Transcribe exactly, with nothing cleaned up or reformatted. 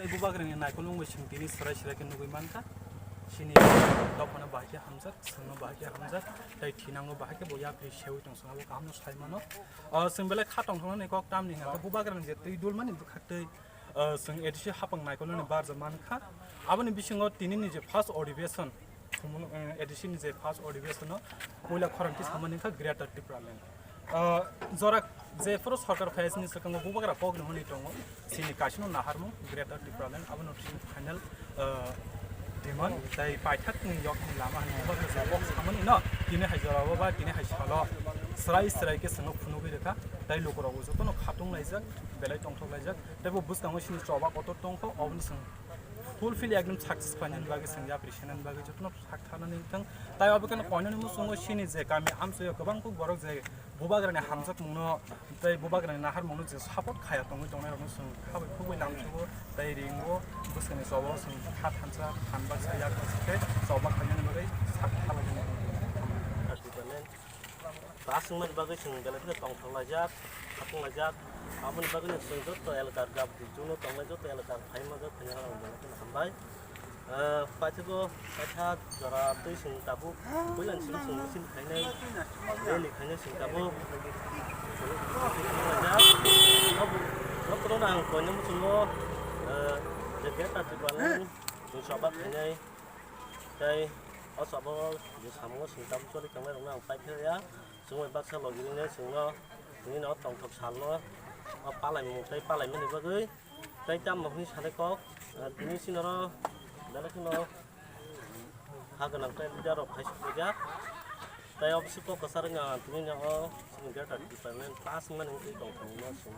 Tei bubagrani naikolmung bai chwng tini swrai swrai khe nugwi mankha. Chini dophano bahai khe hamjak, swngno bahai khe hamjak, tei thinango bahai khe bo yapri seui tong, swngno bo kaham no sai mano. O, chwng belai kha tongthoknani kok tamni hwnkhe bubagrani je twi dulmani bwkhaktwi, o, chwng A D C hapang naikolnani barja mankha. Aboni bisingo tinini je first adhibeshon, Khumul-, eh, A D C ni je first adhibeshon no puila khorang khe samani wngkha Greater Tipraland. Ah, jora jephuru sorkar phai sini swkango bubagra kok no hwnwi tongo, sini kaisino naharmung Greater Tipraland, abono sini final, ah, demand, tei paithakni yokni lama hwnwi bubagra je kok samani no, tini hai jorao ba tini hai salo swrai swrai khe chwngno phunugwi rwkha, tei lukurokbo jotono khatung laijak, belai tongthok laijak, tei bo bwskango sini choba kotor tongkho, oboni chwng fulfill ekdom success khlainani bagwi chwng yapri senani bagwi jotono sak tharnani wngthang. Tai obo kheno koinani muchungo sini je kami amchaio kwbang kuk borok je bubagrani hamjakmungno tei bubagrani naharmungno je support khaya tongwi tongnai rokno chwng khabai khugwi lamsugo tei ringo bwskangni choba o chwng kha thansa phan baksa yak baksa khe choba khlainani bagwi sak tharlainani. Department. Pass wngmani bagwi chwng belai kheno tongthok laijak, khatung laijak. Aboni bagwino chwng joto elakar gabdi chwngno tongnai joto elakar phaima jak, phaima rok belai kheno hambai. Eh, paithago, paitha jora twi chwng tabuk, puilani simi chwng machine khainai, daily khainai chwng tabuk. Jotono ang koinai muchungo, eh, je Greater Tipraland chwng choba khainai. Tei o choba o je samungo chwng tabuk choli tongnai rokno ang paithakya. Chwng bai baksa logi ringnai chwngno, tini no tongthok salno, o palaimung tei palaimani bagwi tei tamo hwnwi sanai kok, ah, tini chini oro belai kheno ha gwnang tei leader rok hai sukjak. Tei o bisi kok kwchar wngya tini no o chini Greater Tipraland pass wngmani wngwi tongthokno chwng.